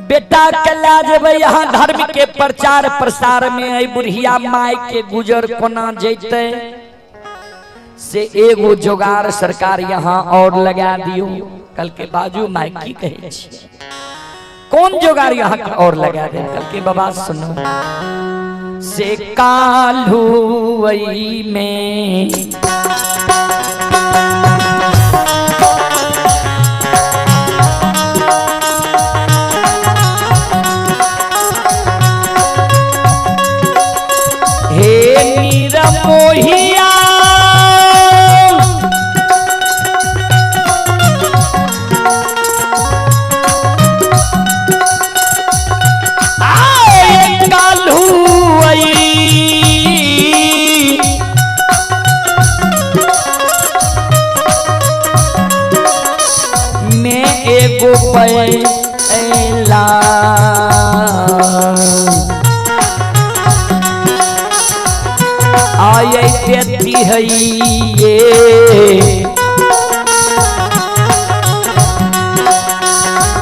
बेटा के लए जेबै यहाँ धर्म के प्रचार प्रसार में, एहि बुढ़िया माय के गुजर कोना जैते, से एगो जोगार सरकार यहाँ और लगा दियो। कल के बाजू माय की कहै छी, कौन जोगार यहाँ और लगा दे? कल के बाबा सुनो, से कालू में हे नीरमोहिया आए कालू में एगो पैला आये देती है ये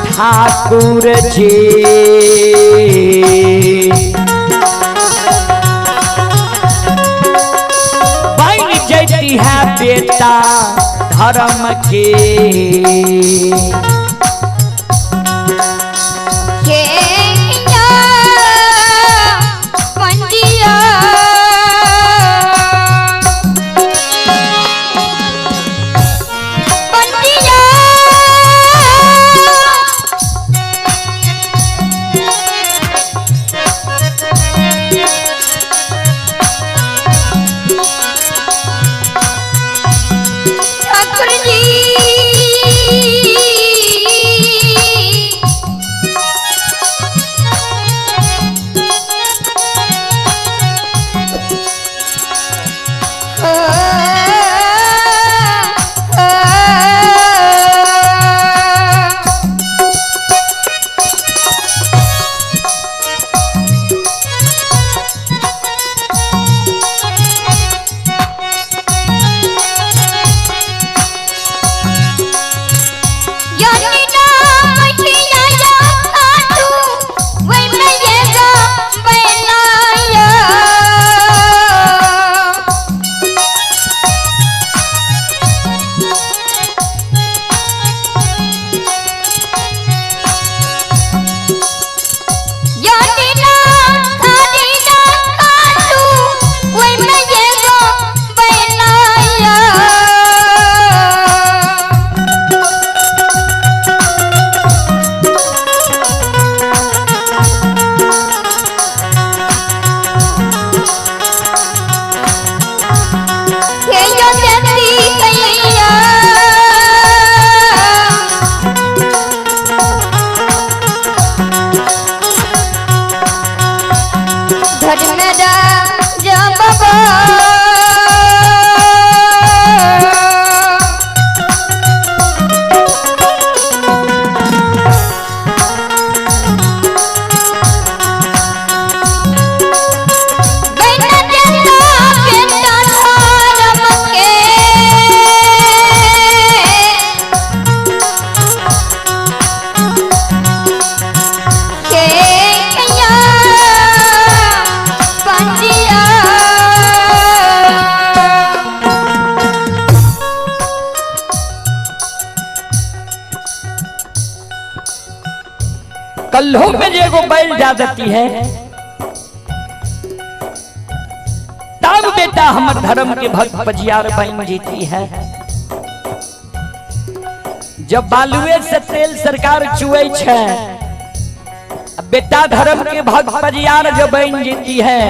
ठाकुर जी, बन जैती है बेटा धर्म के। ठाकुर जी कल्हों में जे एगो बैल जा देती है, तब बेटा हमर धर्म के भक्त पजियार बन जीती है। जब बालुए से तेल सरकार चुए छे, बेटा धर्म के भक्त पजियार जो बन जीती है,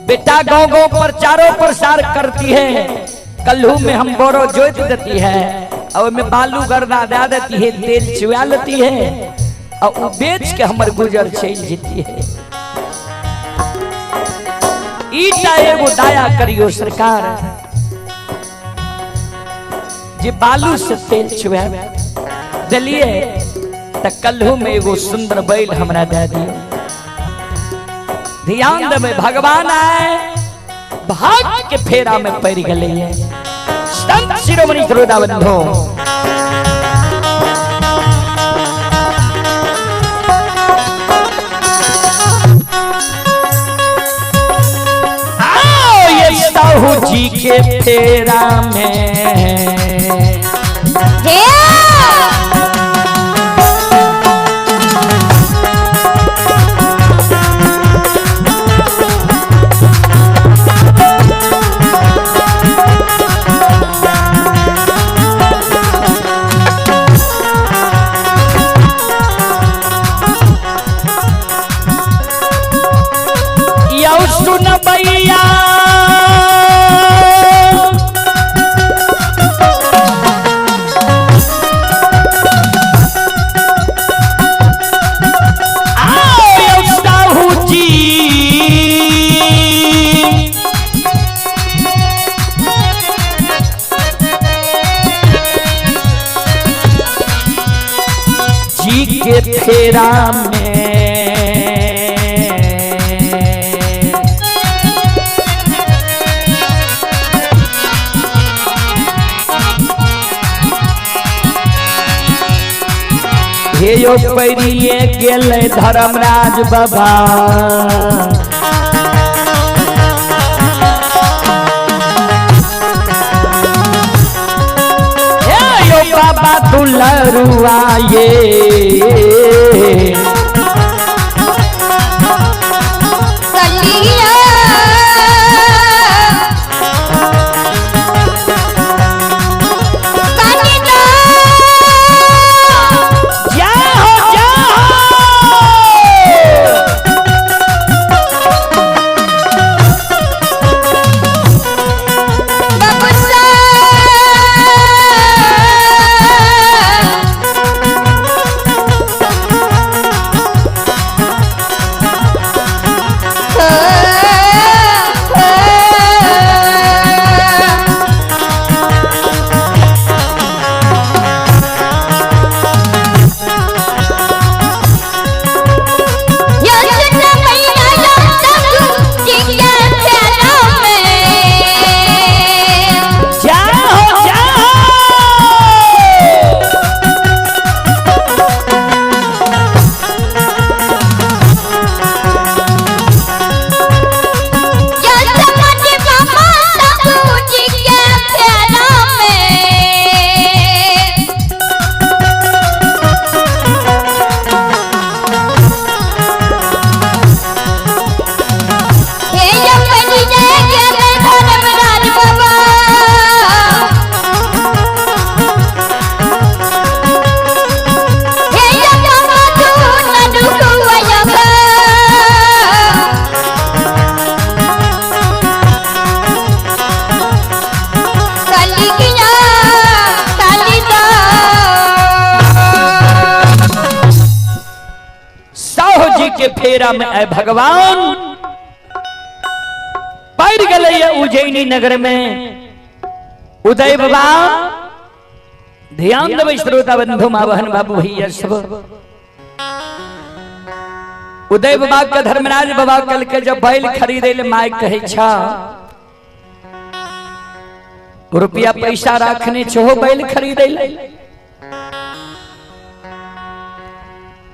बेटा गाँव गाँव पर चारों प्रसार करती है, कल्हू में हम बोरो जोत देती है और में बालू गर्दा दे देती है, तेल चुआ लेती है और वो बेच के हमर गुजर चल जीती है। ईटा एगो दया करियो सरकार, जे बालू से तेल चुआ दिलिए त कल्हू में एगो सुंदर बैल हमरा दे दियो। ध्यान देबै, भगवान आए भाग के फेरा में पड़ गए। संत शिरोमणि श्रोता बंधो, जी के फेरा में। जे यौ सुनबैया आओ यौ साहू जी, जी के फेरा में। हे यो पैरिये गेलै धर्मराज बाबा, हे यो बाबा दुलरुआ ये। कलिया कनिता जय हो जय हो। बबुसा जय हो जय हो। साहु जी के फेरा में आए भगवान पड़ गए उज्जैनी नगर में। उदय बाबा ध्यान देबै श्रोता बंधु माँ बहन बाबू भैया सब। उदय बाबा के धर्मराज बाबा कल के जब बैल खरीदे ले माय कहै छा रुपया पैसा राखने छो बैल खरीदे ले।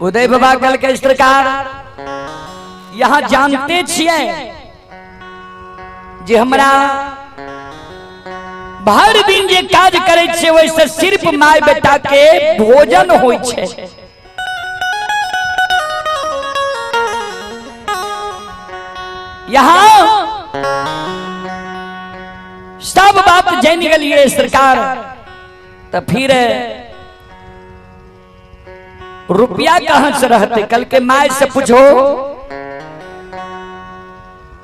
उदय बाबा कल के सरकार यहाँ जानते छियै जे हमरा भर दिन जे काज करे छियै ओहिसँ सिर्फ my बेटा के भोजन होइ छै। यहाँ सब बात जान गेलियै सरकार, तो फिर रुपया कहाँ से रहते? कल के my से पूछो,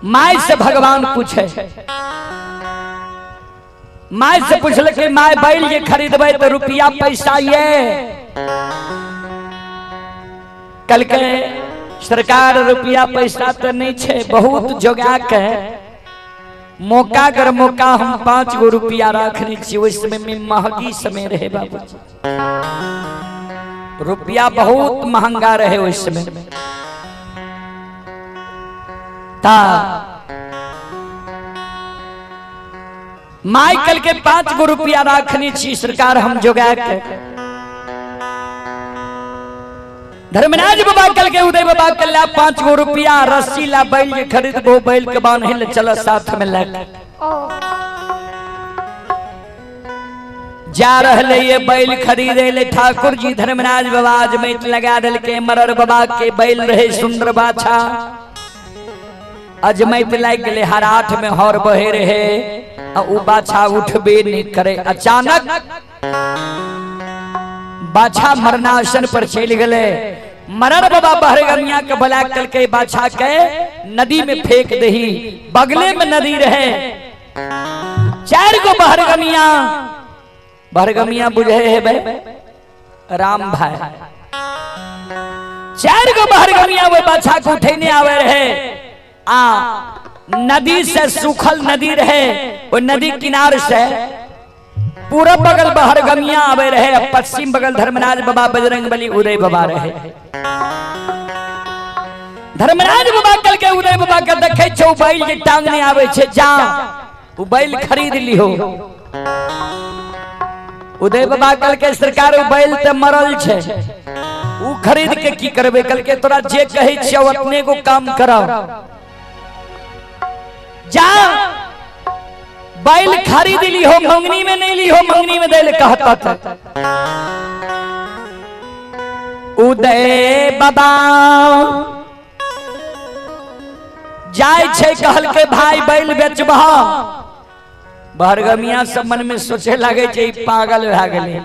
my से भगवान पूछे। My से पूछल कि my बैल जे खरीदबे तो रुपया पैसा ये। कल के सरकार रुपया पैसा तो नहीं छे, बहुत जोगा के मौका कर मौका हम 5 गो रुपया रखने छी। उस समय में महंगी समय रहे बाबू, रुपया बहुत महंगा रहे उस समय। ता माइकल के 5 गो रुपया रखने छी सरकार हम जोगा के। धर्मराज बाबा कल के उदय बाबा कल ला 5 गो रुपया रस्सी ला बैल के खरीदबो, बैल के बांधे ले चल साथ में ले। जा रहले ये बैल खरीदे ले ठाकुर जी धर्मराज बाबा अजमैत लगा देलके मरर बाबा के बैल रहे सुंदर बाछा अजमैत लाग गेले हराठ में हर बहे रहे आ उ बाछा उठबे नहीं करे। अचानक बाछा मरनासन पर चल गए। मरर बाबा बहरगमिया के बला के बाछा के नदी में फेंक दही। बगले में नदी रहे। चार गो बहरगमिया, बहरगमिया बुझे है बे राम भाई, चार गो बहरगमिया वो बाछा को उठेने आवे रहे। आ नदी से सूखल नदी रहे, वो नदी किनार से पूरब बगल बहरगमिया आवे रहे, पश्चिम बगल धर्मराज बाबा बजरंग बली उदय बाबा रहे। धर्मराज बाबा कल के उदय बाबा के देखे छौ बैल जे टांगने आवे छे, जा उ बैल खरीद लिहो। उदय बाबा कल के सरकार उ बैल ते मरल छे, उ खरीद के की करबे? कल के तोरा जे कहै छियौ अपने को काम कराओ, जा बैल खरीद ली हो, मंगनी में नहीं ली हो, मंगनी में दे ले कहता था। उदय बाबा जाय छे कहल के भाई बैल बेचबह। बहरगमिया सब मन में सोचे लागे छे ई पागल भए गेलै,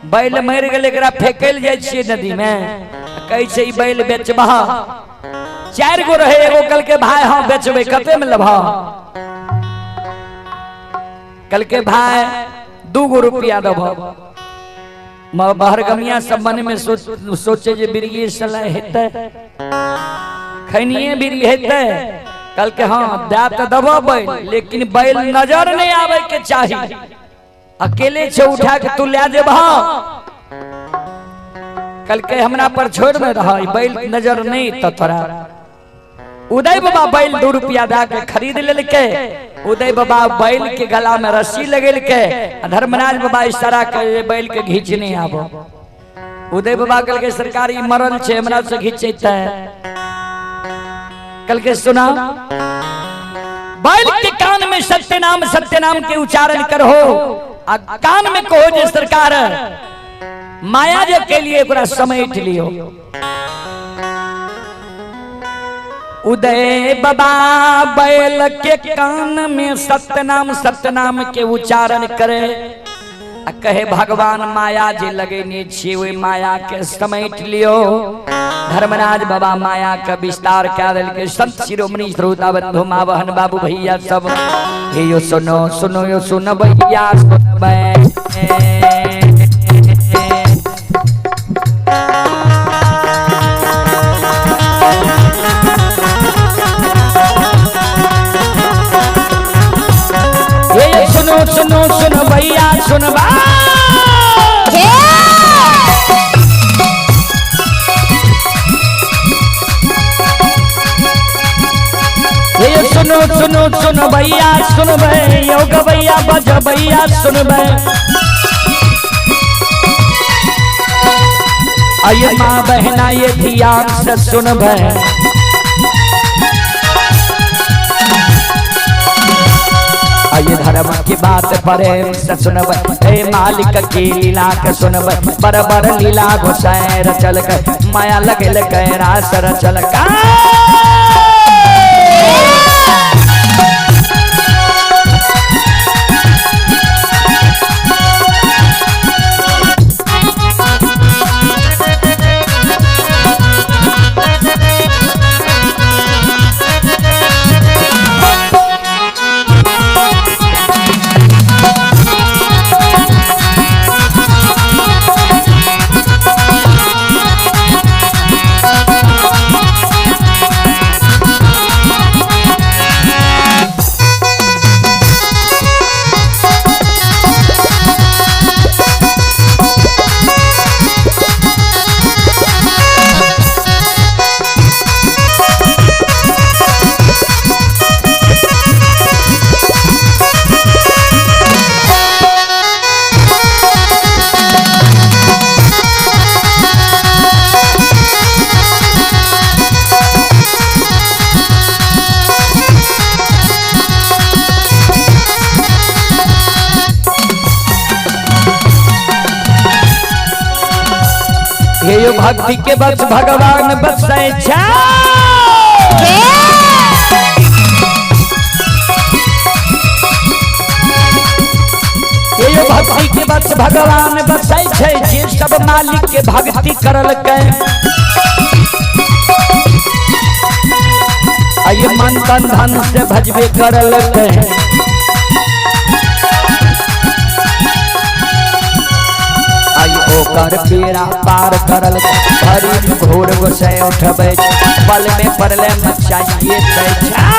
बैल मरि गेलै एकरा फेकल जाय छियै नदी में, कहै छै ई बैल बेचबह। चार गो रहे, एगो कल के भाई हाँ बेचबे, कते में लेबह? कल के भाई 2 गो रुपया देब। बहरगमिया सब मन में सोचे जे बिरगी सलाह हेतै, खैनिए बिरगी हेतै। कल के हाँ दे तो देबो बैल, लेकिन बैल नजर नहीं आवे के चाही, अकेले छे उठा के तू ले जेबह। कल के हमरा पर छोड़ दे रहा, बैल नजर नहीं तो तोरा। उदय बाबा बैल 2 रुपया दे के खरीद लेलके। उदय बाबा बैल के गला में रस्सी लगेलके, धर्मराज बाबा इशारा कर बैल के घींचने आबो। उदय बाबा कल के सरकार ई मरल छे हमरा से घींचेते। कल के सुना बैल के कान में सत्यनाम सत्यनाम के उच्चारण करो, आ कान में कहो जे सरकार माया जे के लिए ओकरा समेट लियो। उदय बाबा बैल के कान में सत्यनाम सत्यनाम के उच्चारण करे, आ कहे भगवान माया जे लगेने छियै ओहि माया के समेट लियो। धर्मराज बाबा माया के विस्तार कए देलकै। संत शिरोमणि श्रोता बंधु माँ बहन बाबू भैया सब हे यो सुनो सुनो यो सुन भैया सुनबै। सुनो सुनो सुनो भैया सुनबा। ये सुनो सुनो सुनो भैया सुनबे, योग भैया बज भैया सुनबे। आये माँ बहना ये ध्यान से सुनबे। ये धर्म की बात प्रेम से सुनब, हे मालिक की लीला के सुनब। बरबर लीला घुसैर चल के माया लगल के रास रचल का। हे यो भक्ति के बस भगवान बसै छै। हे यो भक्ति के बस भगवान बसै छै, जे सब मालिक के भक्ति करलकै। ये मन तन धन से भजबे करलकै। आई ओकर बेड़ा पार करलकै। हरि भोर गोसै उठबै छै, पल में पड़ले मचाइए दै छै।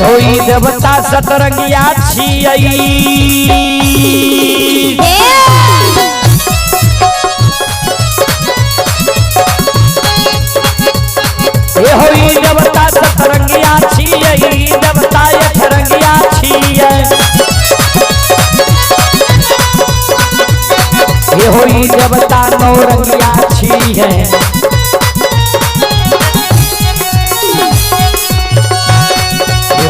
होई देवता सतरंगिया छियै। होई देवता सतरंगिया छियै, देवता अठरंगिया छियै। होई देवता नौरंगिया छियै।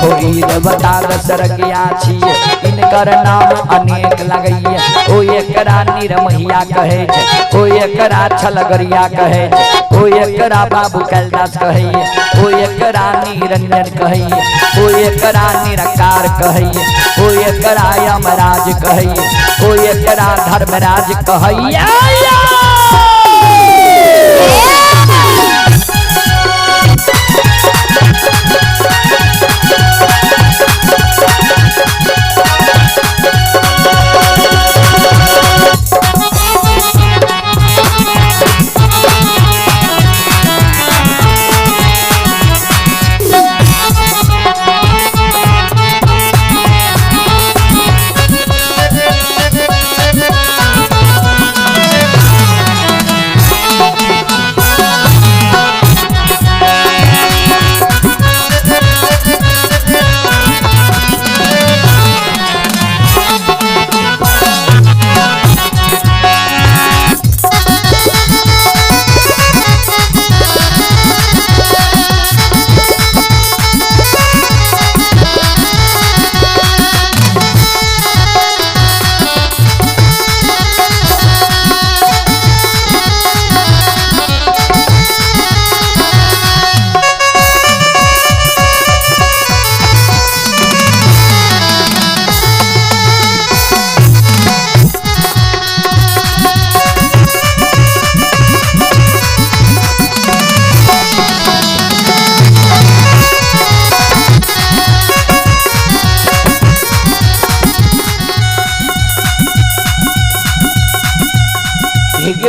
होई देवता दशरंगिया छियै, इनकर नाम अनेक लगैया। ओ एकरा निरमहिया कहै छै, ओ एकरा छलगरिया कहै छै, ओ एकरा बाबू कैलदास कहैया, ओ एकरा निरंजन कहैया, ओ एकरा निराकार कहैया, ओ एकरा यमराज कहैया, ओ एकरा धर्मराज कहैया।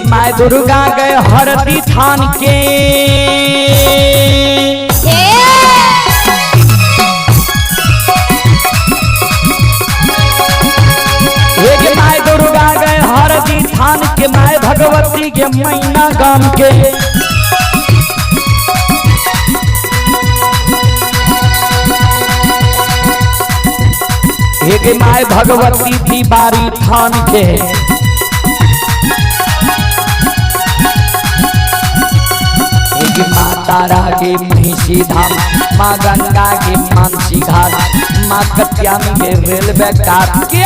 My Durga गए हरदी थान के। एक my Durga गए हरदी थान के, my Bhagwati के मैना गाम के। एक my Bhagwati दीवारी थान के। माँ तारा के महिषी धाम, माँ गंगा के मानसी घाट, माँ कत्याम के रेलवे घाट के।